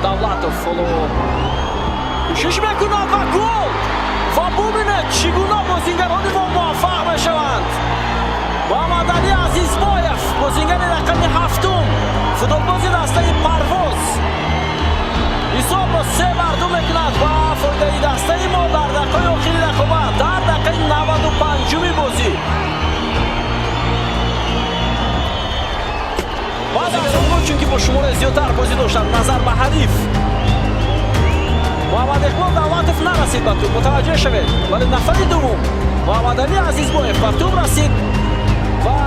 Давлатов ҳоло кӯшиш мекунад ва гол! Ва бубинед, чӣ гуна бозингарони мо муваффақ мешаванд. Муҳаммадалӣ Азизбоев, бозингари рақами ҳафтум, футболбози дастаи Парвоз, ҳисобро 3-2 мекунад ва фоидаи дастаи мо дар дақиқаи охири рақобат, дар дақиқаи 95-уми бозӣ. Баъд аз он гол, чунки бо шумораи зиёдтар бозӣ доштанд назар ба ҳариф. Муҳаммад Иқбол Давлатов нарасид ба тӯб, мутаваҷҷеҳ шавед, вале нафари дуввум, Муҳаммадалӣ Азизбоев, ба тӯб расид ва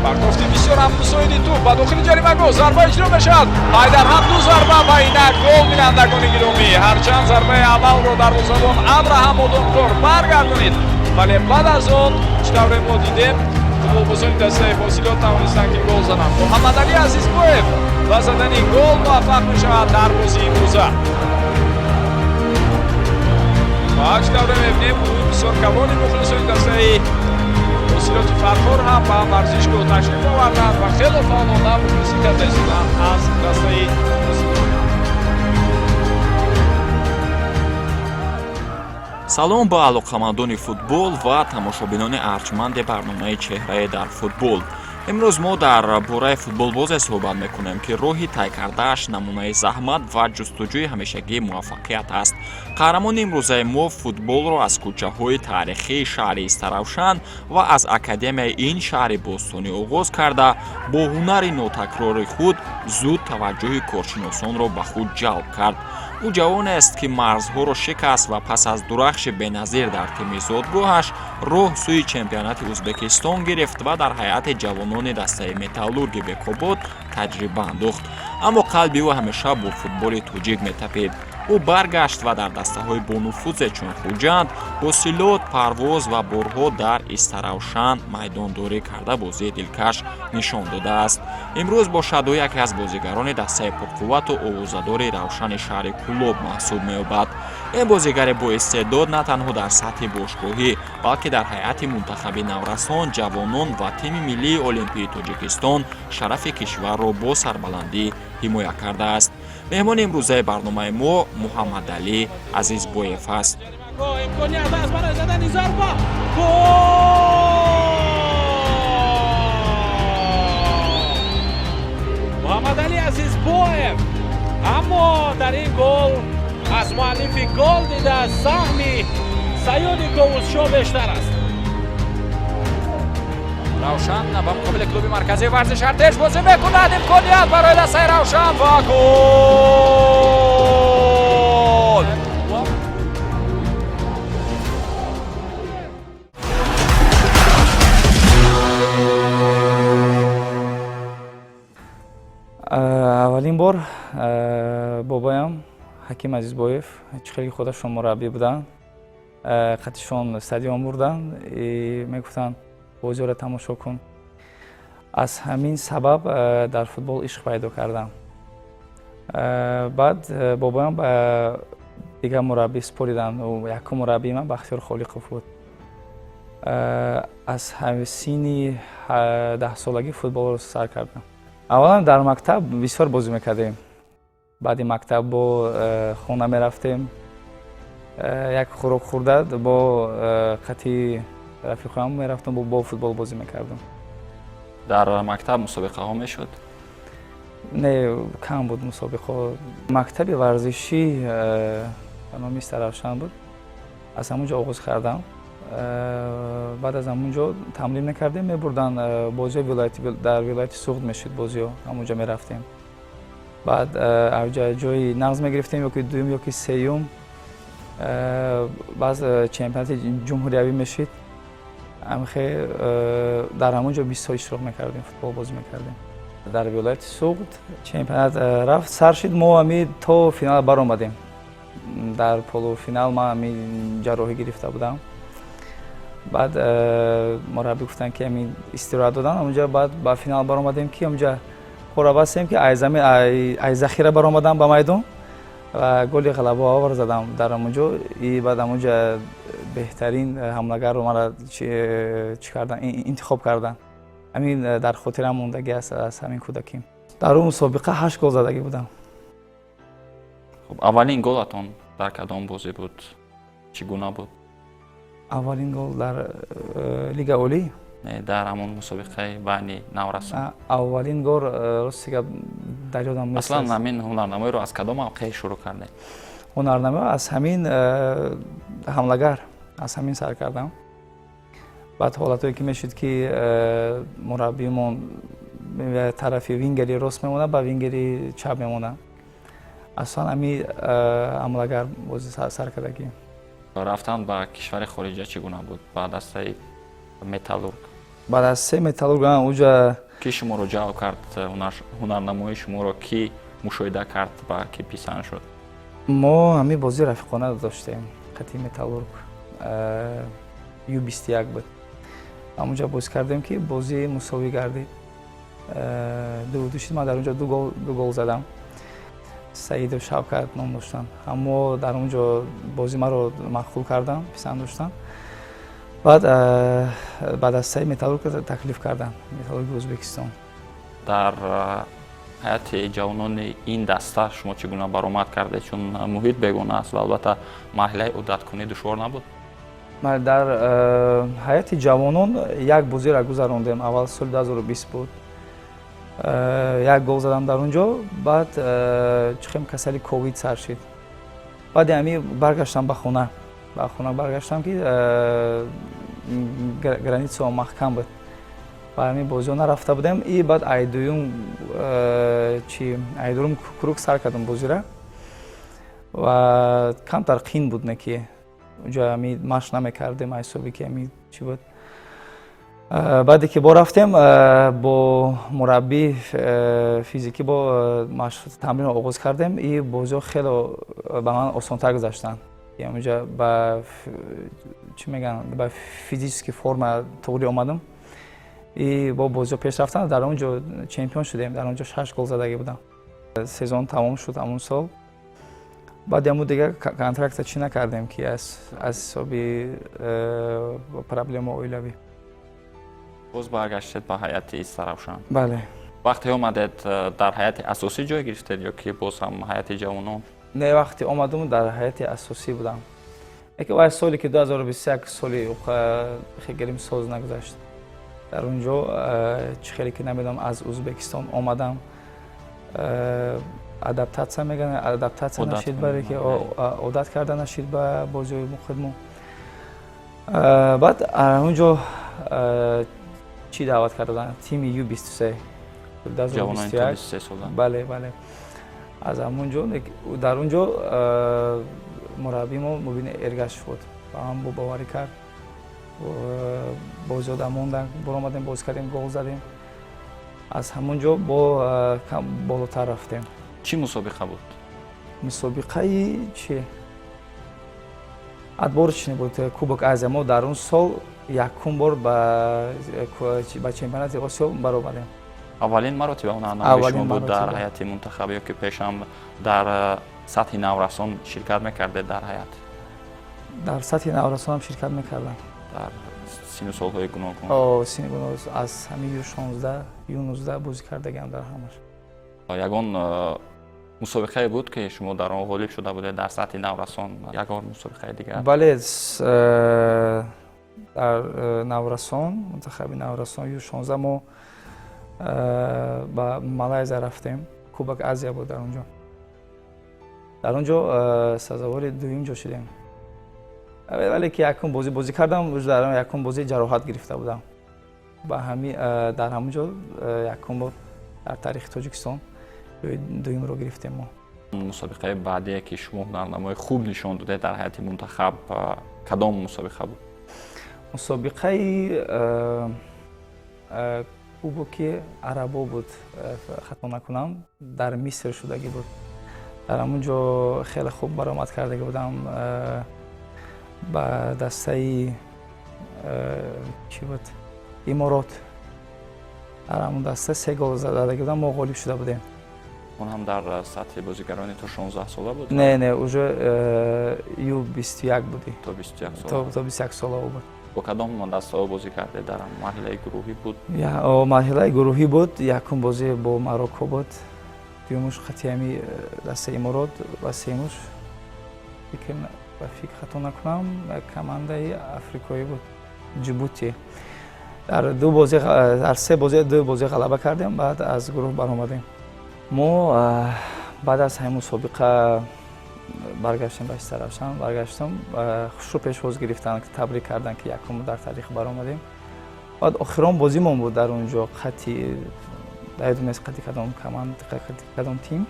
Партофти бисёр ҳам мусоиди тӯб ба дохили ҷаримагоҳ, зарба иҷро мешавад. Ҳайдар ҳам ду зарба ва инак гол! Бинандагони гиромӣ, ҳарчанд зарбаи аввалро дарвозабон Абраҳам Одонкор баргардонид, вале баъд аз он, чӣ тавре мо дидем, футболбозони дастаи Ҳосилот тавонистанд, ки гол зананд. Муҳаммадалӣ Азизбоев ба задани гол муваффақ мешавад дар бозии имрӯза. Ва чӣ тавре мебинем, гурӯҳи бисёр калони мухлисони дастаи Ҳосилоти Фархор ҳам ба варзишгоҳ ташриф оварданд ва хело фаъолона мухлисӣ карда истоданд аз дастаи. Салом ба алоқамандони футбол ва тамошобинони арҷманди барномаи «Чеҳрае дар футбол». Имрӯз мо дар бораи футболбозе суҳбат мекунем, ки роҳи тай кардааш намунаи заҳмат ва ҷустуҷӯи ҳамешагии муваффақият аст. Қаҳрамони имрӯзаи мо футболро аз кӯчаҳои таърихии шаҳри Истаравшан ва аз академияи ин шаҳри бостонӣ оғоз карда, бо ҳунари нотакрори худ зуд таваҷҷӯҳи коршиносонро ба худ ҷалб кард. Ӯ ҷавонест, ки марзҳоро шикаст ва пас аз дурахши беназир дар тими зодгоҳаш роҳ сӯи чемпионати Ӯзбекистон гирифт ва дар ҳайати ҷавонони дастаи Металлурги Бекобод таҷриба андӯхт. Аммо қалби ӯ ҳамеша бо футболи тоҷик метапид. Ӯ баргашт ва дар дастаҳои бонуфузе чун Хуҷанд, Ҳосилот, Парвоз ва борҳо дар Истаравшан майдондорӣ карда, бозии дилкаш нишон додааст. Имрӯз бошад, ӯ яке аз бозигарони дастаи пурқуввату овозадори Равшани шаҳри Кӯлоб маҳсуб меёбад. Ин бозигари боистеъдод на танҳо дар сатҳи бошгоҳӣ, балки дар ҳайати мунтахаби наврасон, ҷавонон ва тими миллии олимпии Тоҷикистон шарафи кишварро бо сарбаландӣ ҳимоя кардааст. Меҳмони имрӯзаи барномаи мо Муҳаммадалӣ Азизбоев аст. Имконият аст барои задани зарба. Гол! Муҳаммадалӣ Азизбоев! Аммо дар ин гол аз муаллифи гол дида саҳми Саёди Ковусшо бештар аст. Равшан ба муқобили клуби марказии варзиш Артеш бозӣ мекунад. Имконият барои дастаи Равшан ва гол! Аввалин бор бобоям Ҳаким Азизбоев, чӣ хеле худашон мураббӣ буданд, қатишон стадион бурданд, мегуфтанд: «Бозиҳоро тамошо кун». Аз ҳамин сабаб дар футбол ишқ пайдо кардам. Баъд бобоям ба дигар мураббӣ супориданд. Якум мураббии ман Бахтиёр Холиқов буд. Аз синни 10-солагӣ футболро сар кардам. Аввалан дар мактаб бисёр бозӣ мекардем. Баъди мактаб бо хона мерафтем, як хӯрок хӯрда, бо қати рафиқоям мерафтам, бо футбол бозӣ мекардам. Дар мактаб мусобиқаҳо мешуд? Не, кам буд мусобиқаҳо. Мактаби варзишӣ ба номи Истаравшан буд, аз ҳамон ҷо оғоз кардам. Баъд аз ҳамон ҷо тамрин мекардем, мебурданд бозиҳои вилояти, дар вилояти Суғд мешуд бозиҳо, ҳамон ҷо мерафтем. Баъд авҷа ҷои нағз мегирифтем, ёки дуюм, ёки сеюм. Баъз чемпионати ҷумҳуриявӣ мешид. Амхе дар ҳамон ҷо 20 сол иштирок мекардем, футбол бозӣ мекардем. Дар вилояти Суғд чемпионат рафт, сар шид, мо ами то финал баромадем. Дар полуфинал ман ами ҷарроҳӣ гирифта будам. Баъд мураббӣ гуфтанд, ки ами истироҳат доданд ҳамонҷа. Баъд ба финал баромадем, ки ҳамонҷа пора бастем, ки ай замин, ай захира баромадам ба майдон ва голи ғалабаовар задам дар ҳамонҷо. И баъд ҳамонҷа беҳтарин ҳамлагарро мара чӣ кардан, интихоб карданд. Ҳамин дар хотирам мондагӣ аст аз ҳамин кӯдаким. Дар он мусобиқа ҳашт гол задагӣ будам. Хуб, аввалин голатон дар кадом бозӣ буд, чӣ гуна буд? Аввалин гол дар Лига Олӣ? Не, дар ҳамон мусобиқаи байни наврасон. Аввалин гол, рости гап, дар ёдам нест. Аслан ҳамин ҳунарнамоиро аз кадом мавқеъ шурӯъ кардед? Ҳунарнамоӣ аз ҳамин ҳамлагар, аз ҳамин сар кардам. Баъд ҳолатое ки мешуд, ки мураббиимон тарафи вингери рост мемонад, ба вингери чап мемонад. Аслан ҳами ҳамлагар бозӣ сар кардагӣ. Рафтан ба кишвари хориҷа чӣ гуна буд, ба дастаи «Металлург»? Ба дастаи «Металлург» уҷа Кӣ шуморо ҷалб кард, ҳунарнамоии шуморо кӣ мушоҳида кард ва кӣ писанд шуд? Мо ҳамин бозии рафиқона доштем қати «Металлург», Ю-21 буд. Ҳамонҷа бозӣ кардем, ки бозӣ мусовӣ гардид, 2-2 шид. Ман дар онҷо ду гол задам. Саидов Шавкат ном доштанд. Аммо дар он ҷо бозӣ маро маъқул карданд, писанд доштанд. Баъд ба дастаи «Металлург» таклиф карданд, «Металлурги» Ӯзбекистон. Дар ҳайати ҷавонони ин даста шумо чӣ гуна баромад кардед, чун муҳит бегона аст ва албатта марҳилаи оддаткунӣ душвор набуд? Дар ҳайати ҷавонон як бозиро гузарондем. Аввал соли 2020 буд, як гол задам дар он ҷо. Баъд чихем касали ковид сар шид. Баъди ҳами баргаштам ба хона, ба хона баргаштам, ки границао маҳкам буд, ба ҳамин бозиҳо нарафта будем. И баъд айдуюм чи айдуюм круг сар кардам бозира ва камтар қин буд, не ки унҷо ҳами машқ намекардем, ҳисоби ки ҳами чӣ буд. Баъде ки бо рафтем, бо мураббӣ физикӣ бо тамринро оғоз кардем, и бозиҳо хеле ба ман осонтар гузаштанд. Онҷа ба чӣ мегӯянд, ба физический форма туғри омадам и бо бозиҳо пеш рафтанд. Дар он ҷо чемпион шудем, дар он ҷо шаш гол задагӣ будам. Сезон тамом шуд ҳамон сол. Баъди ҳамун дигар контракта чӣ накардем, ки аз ҳисоби проблема оилавӣ. Боз баргаштед ба ҳайати «Истаравшан»? Бале. Вақте омадед, дар ҳайати асосӣ ҷой гирифтед ё ки боз ҳам ҳайати ҷавонон? Не, вақте омадум, дар ҳайати асосӣ будам. Яке вай соли ки 2021, соли хеле соз нагузашт. Дар он ҷо чӣ хеле ки намедонам, аз Ӯзбекистон омадам, адаптатсия мегӯянд, адаптатсия нашид, баре ки одат карда нашид ба бозиҳои худмо. Баъд он ҷо чӣ даъват карданд, тими Ю-23. Бале, аз ҳамон ҷо, дар он ҷо мураббии мо Мубин Эргашев буд, ба ман боварӣ кард, бозиҳо мондан, баромадем, бозӣ кардем, гол задем. Аз ҳамон ҷо бо болотар рафтем. Чӣ мусобиқа буд? Мусобиқаи чи, отборочный буд, Кубок Азия. Мо дар он сол якум бор ба чемпионати Осиё баромадем. Аввалин маротиба ҳунарнамои шумо буд дар ҳайати мунтахаб ё ки пешам дар сатҳи наврасон ширкат мекардед дар ҳайат? Дар сатҳи наврасонам ширкат мекардам. Дар сину солҳои гуногун? Сини гуногун, аз ҳамин Ю-16, Ю-19 бозӣ кардагиам дар ҳамаш. Ягон мусобиқае буд, ки шумо дар он ғолиб шуда будед дар сатҳи наврасон, ягон мусобиқаи дигар? Бале, дар наврасон, мунтахаби наврасон Ю-16 мо ба Малайзия рафтем, Кубок Азия буд дар он ҷо. Дар он ҷо сазовори дуюм ҷо шудем, вале ки якум бозӣ бозӣ кардам, дар якум бозӣ ҷароҳат гирифта будам. Ба ҳами дар ҳамон ҷо якум бор дар таърихи Тоҷикистон ҷои дуюмро гирифтем мо. Мусобиқаи баъдие, ки шумо ҳунарнамои хуб нишон додед дар ҳайати мунтахаб, кадом мусобиқа буд? Мусобиқаи Кубоки Арабо буд, хато накунам, дар Миср шудагӣ буд. Дар ҳамон ҷо хеле хуб баромад кардагӣ будам ба дастаи чӣ буд, Иморот. Дар ҳамон даста се гол задагӣ будам, мо ғолиб шуда будем. Он ҳам дар сатҳи бозигарони то 16 сола буд? Не, уже Ю-21 будӣ. То 21 сола. То 21 сола буд. Бо кадом дастаҳо бозӣ кардед? Дар марҳилаи гурӯҳӣ буд? Марҳилаи гурӯҳӣ буд. Якум бозӣ бо Марокко буд, дуюмуш қати ҳами дастаи Иморот ва сеюмуш, ба фикр хато накунам, як командаи африкоӣ буд, Ҷибути. Дар ду бозӣ, дар се бозӣ ду бозӣ ғалаба кардем, баъд аз гурӯҳ баромадем. Мо баъд аз ҳамин мусобиқа баргаштем ба Истаравшан. Баргаштам, хушрӯ пешвоз гирифтанд, табрик карданд, ки якум дар таърих баромадем. Баъд охирон бозимон буд дар он ҷо, қати, даёдум нест, қати кадом команд, қати кадом тим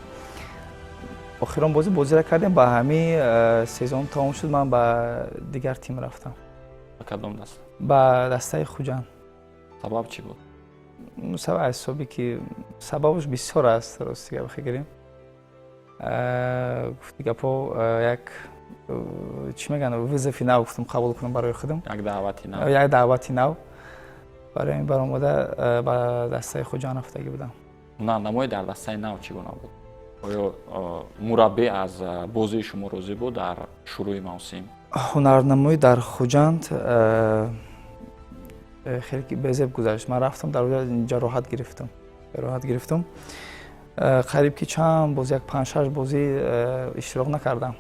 охирон бозиро кардем. Ба ҳамин сезон тамом шуд, ман ба дигар тим рафтам. Ба кадом даста? Ба дастаи Хуҷанд. Сабаб чӣ буд? Сабаб аз ҳисоби ки сабабаш бисёр аст, рости гап бихе гирем. Гуфти гапҳо, як, чӣ мегӯянд, вызов и нав гуфтам, қабул кунам барои худам. Як даъвати нав. Як даъвати нав. Барои ин баромада ба дастаи Хуҷанд рафтагӣ будам. Ҳунарнамоӣ дар дастаи нав чӣ гуна буд? Оё мураббӣ аз бозии шумо розӣ буд дар шурӯи мавсим? Ҳунарнамоӣ дар Хуҷанд хеле безеб гузашт. Ман рафтам, дар ҷароҳат гирифтам, қариб ки чанд бозӣ, як панҷ-шаш бозӣ иштирок накардам.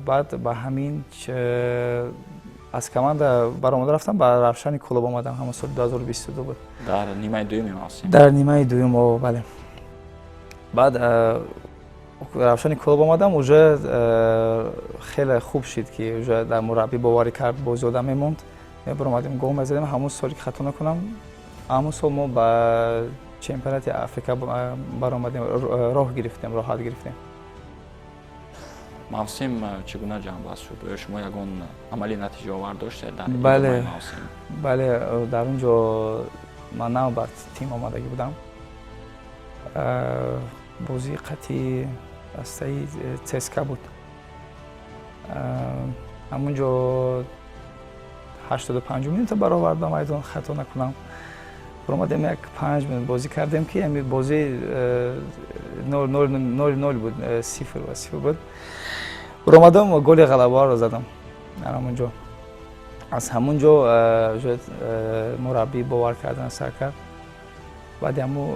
Баъд ба ҳамин аз команда баромада рафтам, ба Равшани Кӯлоб омадам. Ҳамон соли 2022 буд. Дар нимаи дуюми мавсим? Дар нимаи дуюм, бале. Баъд Равшани Кӯлоб омадам, уже хеле хуб шид, ки уже дар мураббӣ боварӣ кард, бозиёда мемонд, мебаромадем, гол мезадем. Ҳамон соли, ки хато накунам, ҳамон сол мо ба чемпионати Африка баромадем, роҳ гирифтем, роҳат гирифтем. Мавсим чӣ гуна ҷамъбаст шуд? Оё шумо ягон амали натиҷаовар доштед дар Бале. мавсим? Бале, дар он ҷо ман нав ба тим омадагӣ будам. Бозии қати дастаи ЦСКА буд. Ҳамон ҷо 85-ум минута баровард ба майдон, хато накунам. Баромадем, як 5 минут бозӣ кардем, ки ҳами бозӣ 0-0 буд, 0-0 буд. Баромадам, голи ғалабаро задам дар ҳамон ҷо. Аз ҳамон ҷо уже мураббӣ бовар кардан сар кард. Баъди ҳамун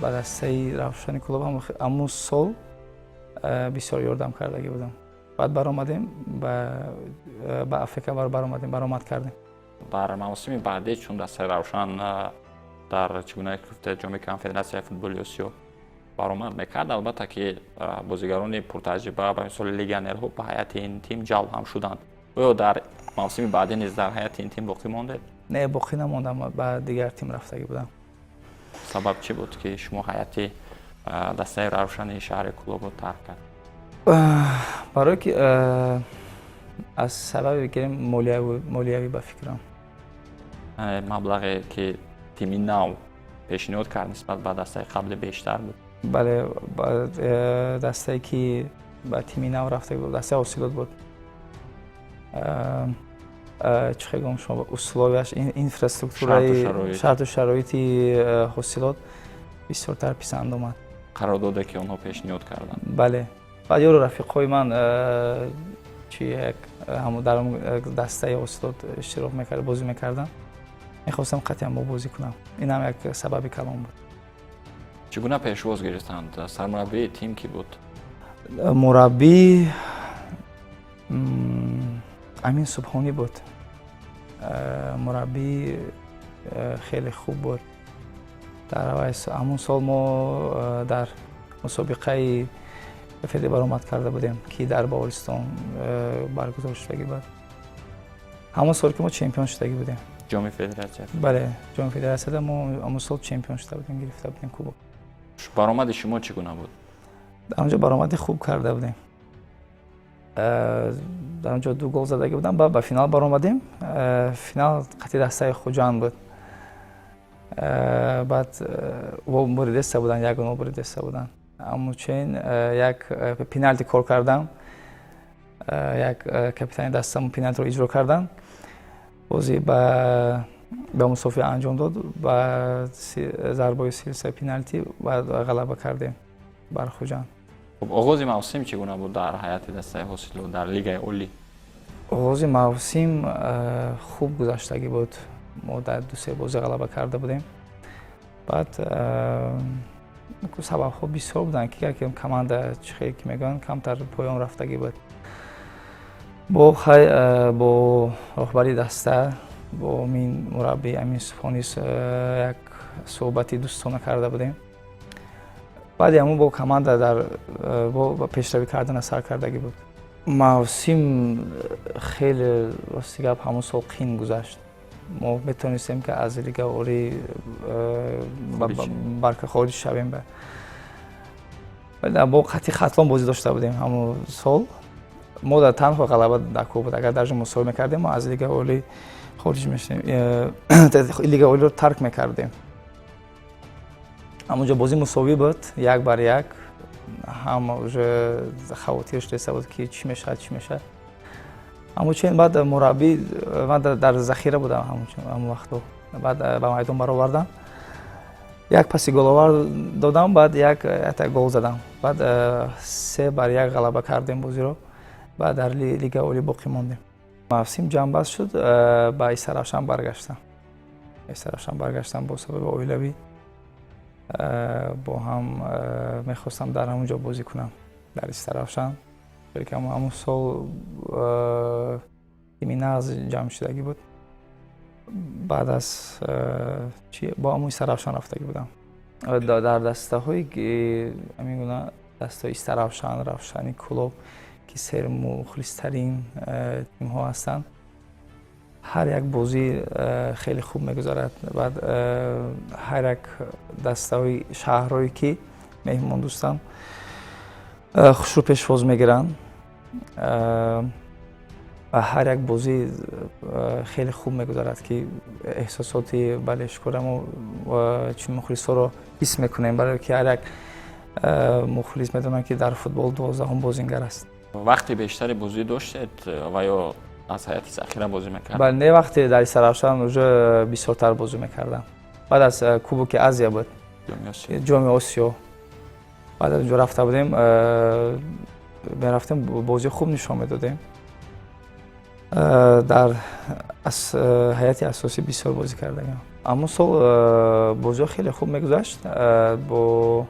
ба дастаи Равшани Кӯлоб ҳамун сол бисёр ёрдам кардагӣ будам. Баъд баромадем ба Африка, баромадем, баромад кардем. Дар мавсими баъдӣ, чун дастаи Равшан дар, чӣ гуна гуфте, Ҷоми Конфедератсияи футболи Осиё баромад мекард, албатта ки бозигарони пуртаҷриба, ба мисоли легионерҳо, ба ҳайати ин тим ҷалб ҳам шуданд. Оё дар мавсими баъдӣ низ дар ҳайати ин тим боқӣ мондед? Не, боқӣ намондам, ба дигар тим рафтагӣ будам. Сабаб чӣ буд, ки шумо ҳайати дастаи Равшани шаҳри Кӯлобро тарк кард? Барое ки аз сабаби гирем молиявӣ, ба фикрам. Маблағе, ки тими нав пешниҳод кард, нисбат ба дастаи қаблӣ бештар буд? Бале, дастае, ки ба тими нав рафта буд, дастаи Ҳосилот буд. Чӣ хел гӯям шумо, условия ш, инфраструктураи, шарту шароити Ҳосилот бисёртар писанд омад. Қарордоде, ки онҳо пешниҳод карданд? Бале. Баъд ёру рафиқҳои ман чи як дар дастаи Ҳосилот иштирок мекард, бозӣ мекарданд, мехостам қатъиян мо бозӣ кунам. Инам як сабаби калон буд. Чӣ гуна пешвоз гирифтанд? Сармураббии тим кӣ буд? Мураббӣ Амин Субҳонӣ буд. Мураббӣ хеле хуб буд. Дар ҳамон сол мо дар мусобиқаи феде баромад карда будем, ки дар Боваристон баргузор шудагӣ буд. Ҳамон сол, ки мо чемпион шудагӣ будем. Ҷоми Федератсия? Бале, Ҷоми Федератсияда мо ҳамон сол чемпион шуда будем, гирифта будем кубок. Баромади шумо чӣ гуна буд? Дар он ҷо баромади хуб карда будем. Дар он ҷо ду гол задагӣ будам. Ба финал баромадем. Финал қати дастаи Хуҷанд буд. Баъд во буридеста буданд, ягоно буридеста буданд. Ҳамчунин як пеналти кор кардам, як капитани дастамон пеналтиро иҷро карданд. Бозӣ ба мусофиа анҷом дод, ба зарбаи силсилаи пеналти ғалаба кардем бар Хуҷанд. Хуб, оғози мавсим чӣ гуна буд дар ҳайати дастаи Ҳосилот дар Лигаи Олӣ? Оғози мавсим хуб гузаштагӣ буд. Мо дар ду-се бозӣ ғалаба карда будем. Баъд сабабҳо бисёр буданд, ки яке команда, чӣ хел ки мегӯянд, камтар поён рафтагӣ буд. Бо хай бо роҳбари даста, бо мин мураббӣ Амин Субҳонис як суҳбати дӯстона карда будем. Баъди ҳамун бо команда дар бо пешравӣ кардана сар кардагӣ буд. Мавсим хеле, рости гап, ҳамун сол қин гузашт. Мо метавонистем, ки аз Лига Олӣ барка хориҷ шавем. Бо қати Хатлон бозӣ дошта будем ҳамун сол. Мо дар танҳо ғалаба дар кор буд. Агар даже мусовӣ мекардем, мо аз Лигаи Олӣ хориҷ мешудем, Лигаи Олиро тарк мекардем. Ҳамонҷо бозӣ мусовӣ буд, 1-1. Ҳама уже хавотир шудеста буд, ки чӣ мешавад, чӣ мешавад. Ҳамучунин баъд мураббӣ, ман дар захира будам ҳамон вақто, баъд ба майдон баровардам, як паси головар додам, баъд якта гол задам. Баъд 3-1 ғалаба кардем бозиро, баъд дар Лигаи Олӣ боқӣ мондем. Мавсим ҷамъбаст шуд, ба Истаравшан баргаштам. Истаравшан баргаштам бо сабаби оилавӣ. Бо ҳам мехостам дар ҳамон ҷо бозӣ кунам, дар Истаравшан, ки ҳамон сол тими нағз ҷамъ шудагӣ буд. Баъд аз чи бо ҳамон Истаравшан рафтагӣ будам. Дар дастаҳое ки ҳамин гуна дастаҳои Истаравшан, Равшани, Кӯлоб, ки сермухлистарин тимҳо ҳастанд, ҳар як бозӣ хеле хуб мегузарад. Баъд ҳар як дастаҳои шаҳрҳое ки меҳмондӯстанд, хушрӯ пешвоз мегиранд ва ҳар як бозӣ хеле хуб мегузарад, ки эҳсосоти балешкора мо чун мухлисҳоро ҳис мекунем, барое ки ҳар як мухлис медонад, ки дар футбол 12-ум бозингар аст. Вақти бештари бозӣ доштед ва ё аз ҳайати захира бозӣ мекард? Бале, не, вақте дар Истаравшан уже бисёртар бозӣ мекардам. Баъд аз Кубоки Азия буд, Ҷоми Осиё, баъд аз онҷо рафта будем, мерафтем, бозии хуб нишон медодем. Дар ҳайати асосӣ бисёр бозӣ кардагам. Ҳамон сол бозиҳо хеле хуб мегузашт. Бо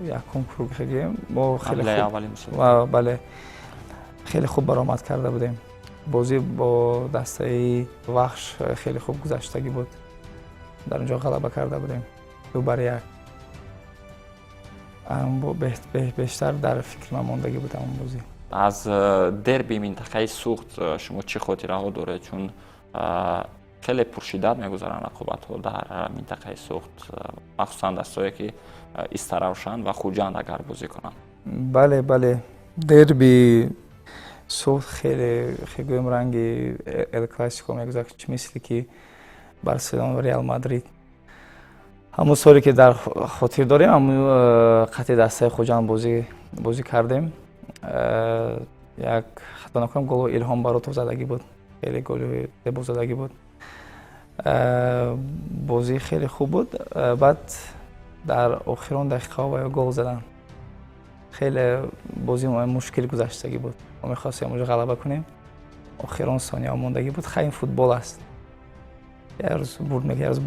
якум круг гӯем, мо хеле, бале, хеле хуб баромад карда будем. Бозӣ бо дастаи Вахш хеле хуб гузаштагӣ буд. Дар он ҷо ғалаба карда будем 2-1. Бештар дар фикри ман мондагӣ буд ҳамон бозӣ. Аз дерби минтақаи Суғд шумо чӣ хотираҳо доред? Чун хеле пуршиддат мегузаранд рақобатҳо дар минтақаи Суғд, махсусан дастое ки Истаравшан ва Хуҷанд агар бозӣ кунанд. Бале, дерби Суғд хеле, гӯем, ранги Эл Классико мегузашт, чӣ мисли ки Барселона, Реал Мадрид. Ҳамон соле ки дар хотир дорем, ҳамон қати дастаи Хуҷанд бозӣ кардем. Як хато накунам, голо Илҳом Баротов задагӣ буд, хеле голи зебо задагӣ буд. Бозӣ хеле хуб буд. Баъд дар охирон дақиқаҳо ба гол заданд. Хеле бозӣ мушкил гузаштагӣ буд. Мо мехостем уже ғалаба кунем, охирон сонияҳо мондагӣ буд. Хай, ин футбол аст, як рӯз бурд мекунӣ, як рӯз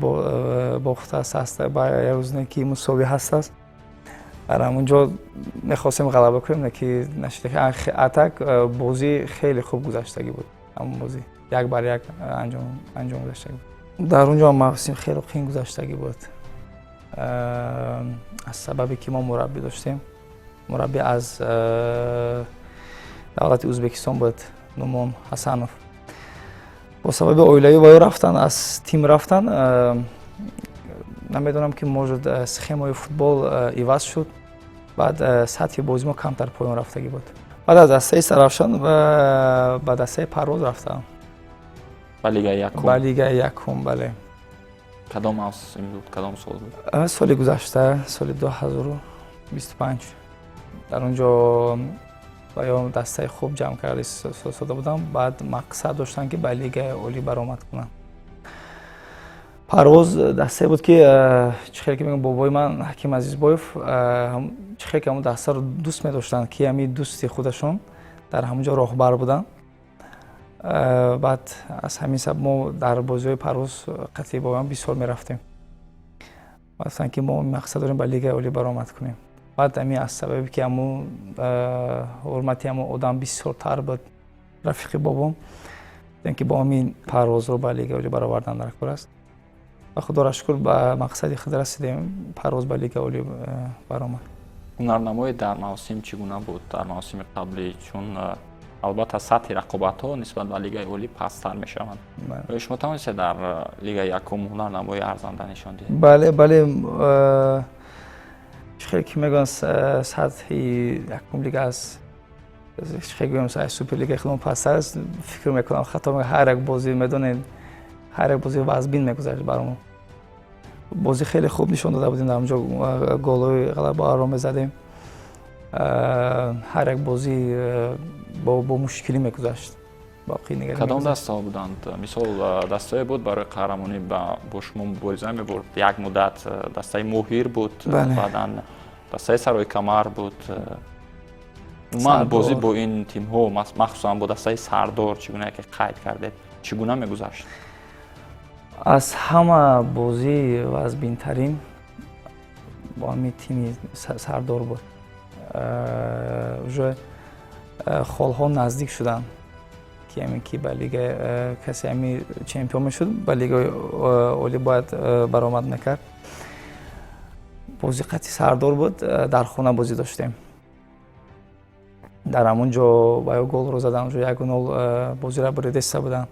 бохта аст, як рӯз не ки мусовӣ ҳаст аст. Дар ҳамон ҷо мехостем ғалаба кунем, не ки нашид. А так бозӣ хеле хуб гузаштагӣ буд. Ҳамон бозӣ 1-1 анҷом гузаштагӣ буд. Дар он ҷо мавсим хеле қин гузаштагӣ буд, аз сабабе ки мо мураббӣ доштем. Мураббӣ аз давлати Ӯзбекистон буд, Нумон Ҳасанов. Бо сабаби оилавӣ ба ё рафтан, аз тим рафтан. Намедонам, ки может схемаи футбол иваз шуд, баъд сатҳи бозӣ мо камтар поён рафтагӣ буд. Баъд аз дастаи Истаравшан ба дастаи Парвоз рафтам. Ба Лигаи якум? Ба Лигаи якум, бале. Кадом мавсим буд, кадом сол буд? Соли гузашта, соли 2025. Дар он ҷо ва ё дастаи хуб ҷамъ карда сода будам. Баъд мақсад доштанд, ки ба Лигаи Олӣ баромад кунанд. Парвоз дастае буд, ки чӣ хеле ки мегӯям, бобои ман Ҳаким Азизбоев чӣ хеле ки ҳамон дастаро дӯст медоштанд, ки ҳами дӯсти худашон дар ҳамон ҷо роҳбар буданд. Баъд аз ҳамин сабаб мо дар бозиҳои Парвоз қатъи бобоям бисёр мерафтем. Гуфтанд, ки мо мақсад дорем, ба Лигаи Олӣ баромад кунем. Баъд ҳами аз сабабе ки ҳамун ҳурмати ҳамун одам бисёртар буд, рафиқи бобом, ки бо ҳамин Парвозро ба Лигаи Олӣ баровардан дар кор аст. Ва худоро шукр, ба мақсади худ расидем, Парвоз ба Лигаи Олӣ баромад. Ҳунарнамоӣ дар мавсим чӣ гуна буд, дар мавсими қаблӣ? Чун албатта сатҳи рақобатҳо нисбат ба Лигаи Олӣ пасттар мешаванд. Оё шумо тавонистед дар Лигаи якум ҳунарнамои арзанда нишон диҳед? Бале, чӣ хеле ки мегӯянд, сатҳи якум лига аз, чӣ хеле гӯям, суперлигаи худмон пасттар аст. Фикр мекунам, хато, ҳар як бозӣ, медонед, ҳар як бозӣ вазбин мегузашт бар мо. Бозӣ хеле хуб нишон дода будем, дар онҷо голҳои ғалабаро мезадем. Ҳар як бозӣ бо мушкилӣ мегузашт. Кадом дастаҳо буданд? Мисол, дастае буд, барои қаҳрамонӣ бо шумо мубориза мебурд як муддат, дастаи Моҳир буд, баъдан дастаи Сарои Камар буд. Умуман, бозӣ бо ин тимҳо, махсусан бо дастаи Сардор, чӣ гуна ки қайд кардед, чӣ гуна мегузашт? Аз ҳама бозӣ вазбинтарин бо ҳамин тими Сардор буд. Уже холҳо наздик шуданд, ки ҳамин ки ба лига касе ҳами чемпион мешуд, ба Лигаи Олӣ бояд баромад мекард. Бозӣ қатъи Сардор буд, дар хона бозӣ доштем. Дар ҳамон ҷо ба ё голро задан, уже 1-0 бозиро буридеста буданд.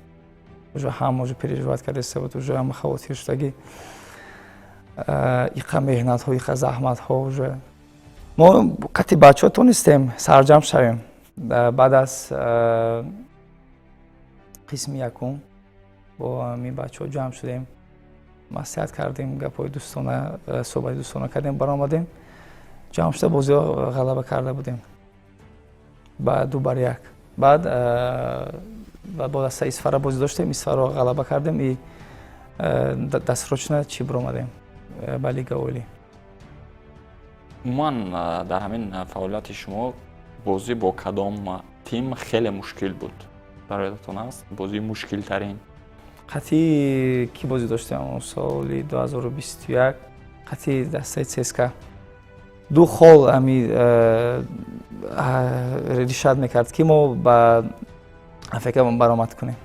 Уже ҳама уже переживать кардеста буд, уже ҳама хавотир шудагӣ, иқа меҳнатҳо, иқа заҳматҳо. Уже мо қатъи бачаҳо тонистем сарҷамъ шавем. Баъд аз қисми якум бо ҳамин бачаҳо ҷамъ шудем, маслиҳат кардем, гапҳои дӯстона, суҳбати дӯстона кардем, баромадем, ҷамъ шуда бозиҳо ғалаба карда будем ба 2-1. Баъд бо дастаи Исфара бозӣ доштем, Исфараро ғалаба кардем и досрочно чӣ биромадем ба Лига Олӣ. Умуман, дар ҳамин фаъолияти шумо бозӣ бо кадом тим хеле мушкил буд? Дар ёдатон аст бозии мушкилтарин? Қатъи кӣ бозӣ доштем соли 2021? Қатъи дастаи ЦСКА. Ду хол ами решать мекард, ки мо ба АФК баромад кунем.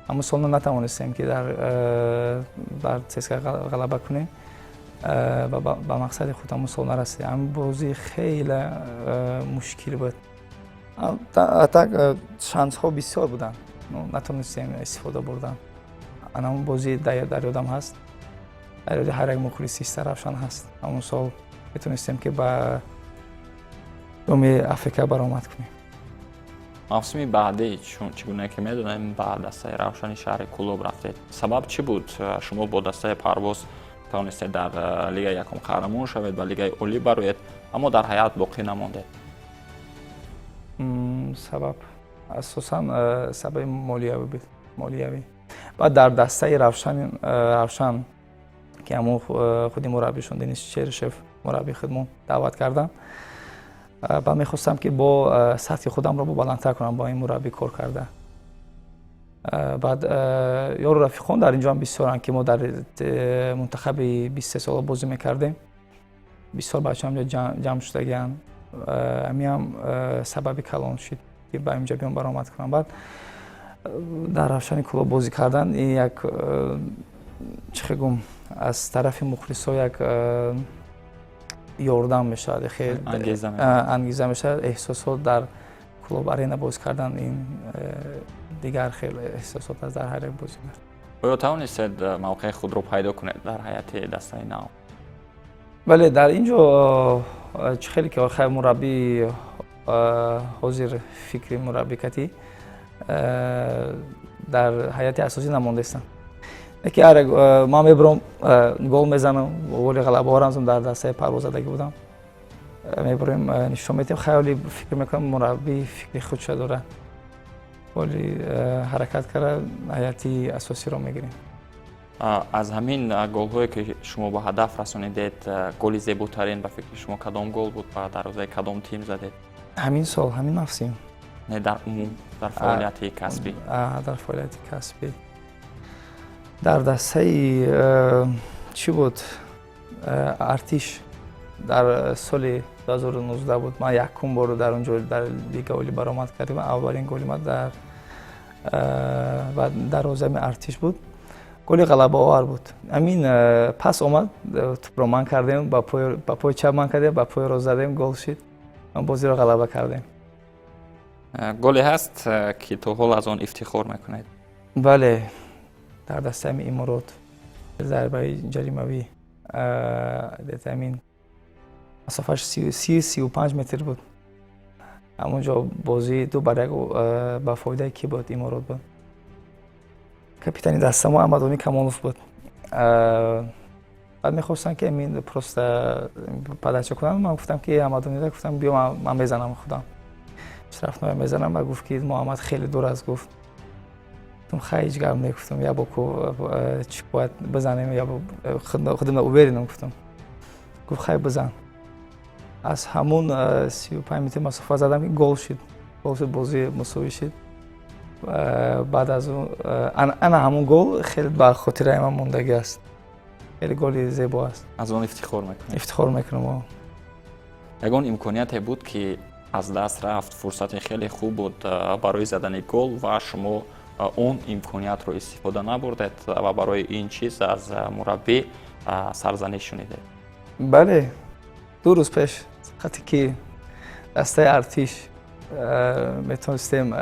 Аммо сол натавонистем, ки бар ЦСКА ғалаба кунем ва ба мақсади худ ҳамон сол нарасидем. Ҳамин бозӣ хеле мушкил буд. Так шансҳо бисёр буданд, натонистем истифода бурдан. Ҳамон бозӣ дар ёдам ҳаст, дар ёди ҳар як мухлиси Истаравшан ҳаст. Ҳамон сол метонистем, ки ба ҷоми АФК баромад кунем. Мавсими баъдӣ, чӣ гуна ки медонем, ба дастаи Равшани шаҳри Кӯлоб рафтед. Сабаб чӣ буд? Шумо бо дастаи Парвоз тавонистед дар Лигаи якум қаҳрамон шавед, ба Лигаи Олӣ бароед, аммо дар ҳайат боқӣ намондед. Сабаб асосан сабаби молиявӣ буд, молиявӣ. Баъд дар дастаи Равшан, ки ҳамон худи мураббишон Денис Черышев, мураббии худмон, даъват карданд. Ба мехостам, ки бо сатҳи худамро бо баландтар кунам, бо ин мураббӣ кор карда. Баъд ёру рафиқон дар инҷо ҳам бисёранд, ки мо дар мунтахаби 23 сола бозӣ мекардем. Бисёр бачаҳо инҷо ҷамъ шудагианд. Ҳамин сабаби калон шуд, ки ба инҷо биём, баромад кунам. Баъд дар Равшани Кӯлоб бозӣ кардан ин як, чӣ хел гум, аз тарафи мухлисо як ёрдам мешавад, ангеза мешавад. Эҳсосот дар Кӯлоб Арена бозӣ кардан ин дигар хел эҳсосот аст дар ҳар як бозигар. Оё тавонистед мавқеи худро пайдо кунед дар ҳайати дастаи нав? Бале, дар ин ҷо чӣ хеле ки хай мураббӣ ҳозир фикри мураббӣ катӣ дар ҳайати асосӣ намондаистам, яке ҳар ман мебурам, гол мезанам, голи ғалабаҳоро дар дастаи Парвоз задагӣ будам, мебурем, нишон медиҳем. Хаёли фикр мекунам, мураббӣ фикри худша дорад. Воли ҳаракат карда, ҳайати асосиро мегирем. Аз ҳамин голҳое, ки шумо ба ҳадаф расонидед, голи зеботарин ба фикри шумо кадом гол буд ва дарвозаи кадом тим задед? Ҳамин сол, ҳамин мавсим? Не, дар умум, дар фаъолияти касбӣ. Дар фаъолияти касбӣ дар дастаи чӣ буд, Артиш, дар соли 2019 буд. Ман якум бор дар он ҷо дар лига олӣ баромад кардем. Аввалин голи ман дар дарвозаи Артиш буд, голи ғалабаовар буд. Ҳамин пас омад, тӯпро ман кардем, ба пои чап ман кардем, ба пои рост задем, гол шид, бозиро ғалаба кардем. Голе ҳаст, ки то ҳол аз он ифтихор мекунед? Бале, дар дастаи Иморот зарбаи ҷаримавӣ, ҳамин масофаш 30-35 метр буд. Ҳамон ҷо бозӣ 2-1 ба фоидаи ки буд, Иморот буд. Капитани дастамо Аҳмадони Камолов буд. Баъд мехостанд, ки ҳамин просто подача кунанд. Ман гуфтам, ки Аҳмадонида гуфтам, биё, ман мезанам, худам штрафной мезанам. Ва гуфт, ки Муҳаммад хеле дур аст. Гуфт, хай, ҳеҷ гап не, гуфтам, я бо чӣ бояд бизанем, я худам уверен ам, гуфтам. Гуфт, хай, бизан. Аз ҳамун 35 метр масофа задам, ки гол шуд, гол шуд, бозӣ мусовӣ шуд. Баъд аз он ана ҳамун гол хеле ба хотираи ман мондагӣ аст, хеле голи зебо аст. Аз он ифтихор мекунед? Ифтихор мекунам. Ягон имконияте буд, ки аз даст рафт, фурсати хеле хуб буд барои задани гол ва шумо он имкониятро истифода набурдед ва барои ин чиз аз мураббӣ сарзаниш шунидед? Бале, 2 рӯз пеш хате ки дастаи Артиш метавонистем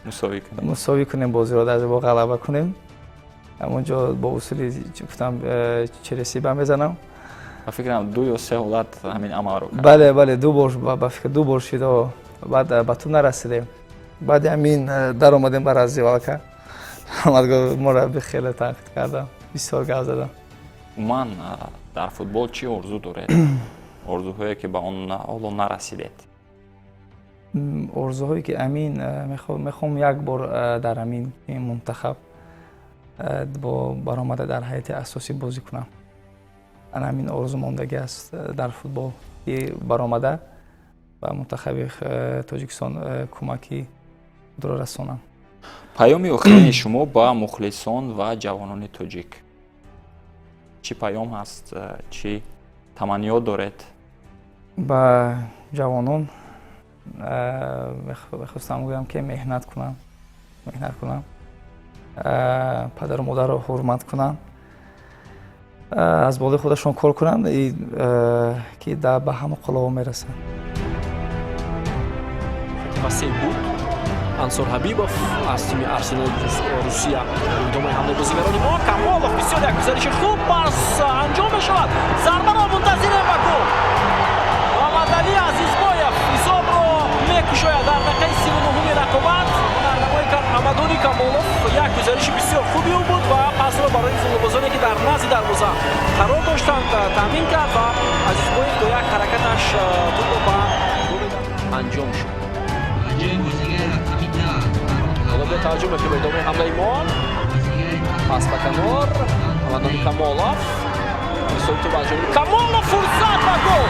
мусовӣ кунем бозиро, дар бо ғалаба кунем. Ҳамон ҷо бо усули гуфтам, через себя мезанам. Ба фикрам, ду ё се ҳолат ҳамин амалро кард. Бале, бале, ду бор, ба фикр, ду бор шид. Баъд ба тӯб нарасидем. Баъди ҳамин даромадем ба раздевалка, мураббӣ хеле танқид кардам, бисёр гап задам. Умуман, дар футбол чӣ орзу доред, орзуҳое, ки ба он ҳоло нарасидед? Орзуҳое, ки амин мехоҳам, як бор дар ҳамин мунтахаб бо баромада дар ҳайати асосӣ бозӣ кунам. Ана ҳамин орзу мондагӣ аст дар футбол, ки баромада ба мунтахаби Тоҷикистон кӯмаки худро расонам. Паёми охирини шумо ба мухлисон ва ҷавонони тоҷик чӣ паём ҳаст, чӣ таманниёт доред? Ба ҷавонон мехостам гӯям, ки меҳнат кунам, меҳнат кунам, падару модарро ҳурмат кунанд, аз болои худашон кор кунанд, ки ба ҳама қуллаҳо мерасанд. Васеъ буд. Ансор Ҳабибов аз тими Арсенал Русия. Идомаи ҳамлаи бозигарони мо. Камолов, бисёр як гузариши хуб, пас анҷом мешавад, зарбаро мунтазирем ва гол! Муҳаммадалӣ Азизбоев ҳисобро мекушояд дар дақиқаи 39-уми рақобат. Ҳунарнамоӣ кард Ҳамадони Камолов, як гузариши бисёр хуби ӯ буд ва пасро барои футболбозоне, ки дар назди дарвоза қарор доштанд, таъмин кард ва Азизбоев бо як ҳаракаташ тӯбро ба анҷом шуд. Ҳоло биё таваҷҷӯҳ мекунем ба идомаи ҳамлаи мо. Пас ба канор, Ҳамадони Камолов, ирсоли тӯб аз ҷониби Камолов, фурсат ва гол,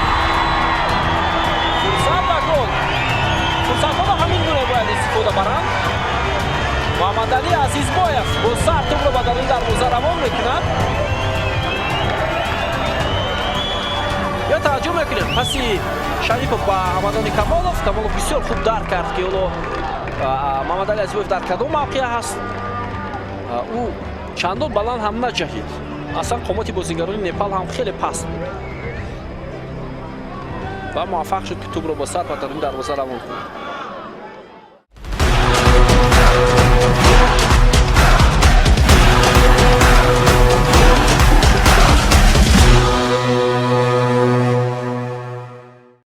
фурсат ва гол! Фурсатҳоро ҳамин гуна бояд истифода баранд. Муҳаммадалӣ Азизбоев бо сар тӯбро ба даруни дарвоза равон мекунад. Ё таваҷҷӯҳ мекунем, паси Шарипов ба Ҳамадони Камолов. Камолов бисёр хуб дарк кард, ки ҳоло Муҳаммадалӣ Азизбоев дар кадом мавқеъ ҳаст. Ӯ чандон баланд ҳам наҷаҳид, аслан қомати бозигарони Непал ҳам хеле паст буд ва муваффақ шуд, ки тӯбро бо сар ба даруни дарвоза равон кунад.